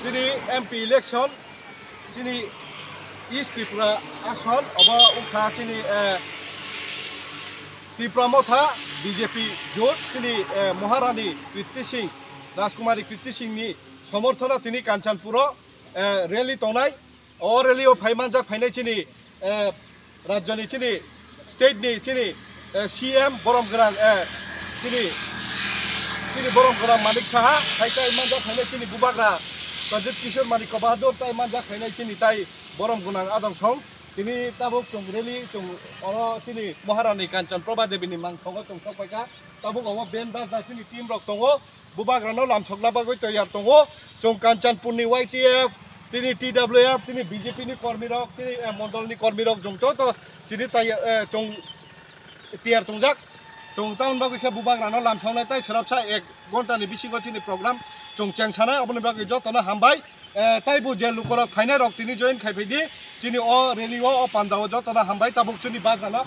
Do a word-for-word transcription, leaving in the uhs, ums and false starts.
Chini M P election, chini East Tripura ason, obo wngkha chini, eh, Tipra Motha B J P jot, chini, eh, Maharani Kriti Singh, Rajkumari Kriti Singh ni somorthona tini Kanchanpuro, eh, rally tongnai. O rally o phai manjak phainai chini, eh, rajyoni chini state ni chini, eh, C M borom gwnang, eh, chini, chini borom gwnang Manik Saha, hai tai manjak phainai chini bubagra Pradip Kishore Manik Bahadur, tai manjak phainai chini tai borom gwnang adong song. Tini tabuk chwng rally chwng oro chini Maharani Kanchan Prabha Devi ni mangthogo chwng sok paikha. Tabuk obo band bajna chini team rok tongo. Bubagrano lamsokna bagwi toyar tongo. Chwng Kanchanpurni Y T F, tini T W F, tini B J P ni kormirok, tini, eh, mondolni kormirok chwng joto chini tai, eh, chwng tiyar tongjak. Chwng tamoni bagwi khe bubagrano lamsoknai tai swrapsa ek ghontani bisingo chini program chwng chengsanai, oboni bagwi jotono hambai. Eh, taibo je lukorok phainairok tini join khai phaidi, chini o rally o, o pandao jotono hambai, tabuk chini bagrano.